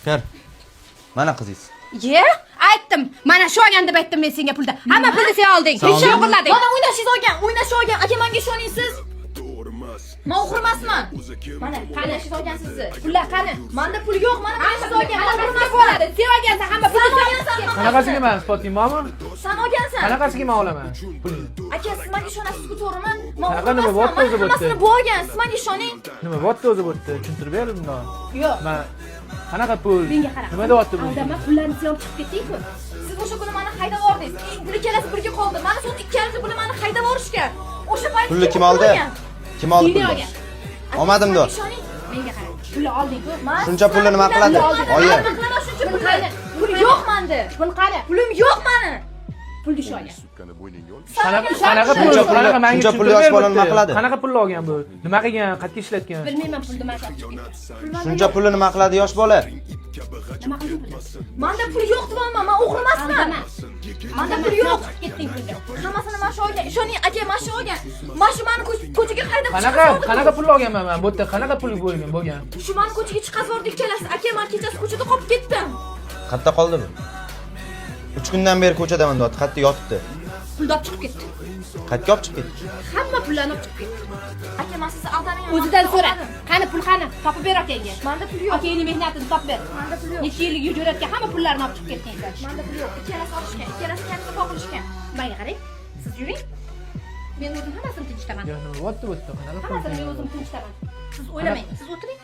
Kir. Mana qizingiz. Ye, aytdim. Mana shu olgan deb aytdim men senga pulda. Hamma pulni sen olding. Sen oldingmi? O'g'irlading. Mana o'ynashingiz olgan, o'ynash olgan. Aka, menga ishoning siz. Men o'g'ri emasman. Mana, Qani? o'ynashingiz olgan sizni. Pullar qani? Menda pul yo'q, mana Hamma o'ynashingiz pulni olgan. Men hamma o'g'ri pulni emasman. bo'ladi. Sen olgansan hamma pulni. Sen olgansan hammasini. Qanaqasiga man isboting bormi? Sen olgansan. Qanaqasiga man olaman pulni? Aka, siz menga ishonasiz-ku, to'g'rimi? Men Qanaqa o'g'ri nima emasman. bo'lyapti Mana o'zi bu yerda? hammasini bu olgan. Siz menga ishoning. Nima bo'lyapti o'zi bu yerda? Tushuntirib ber bundoq. Yo'q. Man qanaqa pul? Menga qara. Nima deyapti bu? Aldama, pullarni sen olib chiqib ketding-ku. Siz o'sha kuni meni haydab yubordingiz. Pul ikkalasi birga qoldi. Mana so'ng ikkalasi puli meni haydab yuborishgan. O'sha payt Pulni kim oldi? Kim oldi Seni pulni? olgan. Aka, Olmadim siz do. menga ishoning. Menga qara. Pulni olding-ku. Man Shuncha pulni nima qiladi? Oyi. Nima qilaman shuncha Pul pulni? qani? Pul yo'q menda. Pul qani? Pulim yo'q mani. Pulni shu olgan. Qanaqa qanaqa pul? Shuncha pulni- Qanaqa menga shuncha pulni tushuntirib yosh ber bola bu nima yerda. qiladi? Qanaqa pulni olgan bu? Nima qilgan? Qayerga ishlatgan? Bilmayman pulni men olib chiqib ketdim. Shuncha pulni nima qiladi yosh bola? Nima qilding pulni? Menda pul yo'q deyapman. Men o'g'ri emasman. Aldama. Menda pul yo'q. Chiqib ketding pulni. Hammasini mana shu olgan. Ishoning aka, mana shu olgan. Mana shu meni ko'chaga haydab Qanaqa chiqazib qanaqa pul olganman man? Bu yerda qanaqa pul bo'lgan bo'lgan? Shu meni ko'chaga chiqazib yubordi ikkalasi. Aka, men kechasi ko'chada qolib ketdim. Qayerda qoldi bu? 3 kundan beri ko'chadaman deyapti. Qayerda yotibdi? Pulni olib chiqib ketdi. Qayerga olib chiqib ketdi? Hamma pullarni olib chiqib ketdi. Aka, men sizni aldamayman. O'zidan so'ra. Qani pul qani? Topib ber akangga. Menda pul yo'q. Akangni mehnatini topib ber. Menda pul yo'q. Necha yillik jo'natgan hamma pullarni olib chiqib ketding sen. Menda pul yo'q. Ikkalasi olishgan. Ikkalasi katta qoqilishgan. Menga qarang. Siz yuring. Men o'zim hammasini tinchitaman. Yo, nima bo'lyapti bu yerda? Qanaqa pul? Hammasini men o'zim tinchitaman. Siz o'ylamang. Siz o'tiring.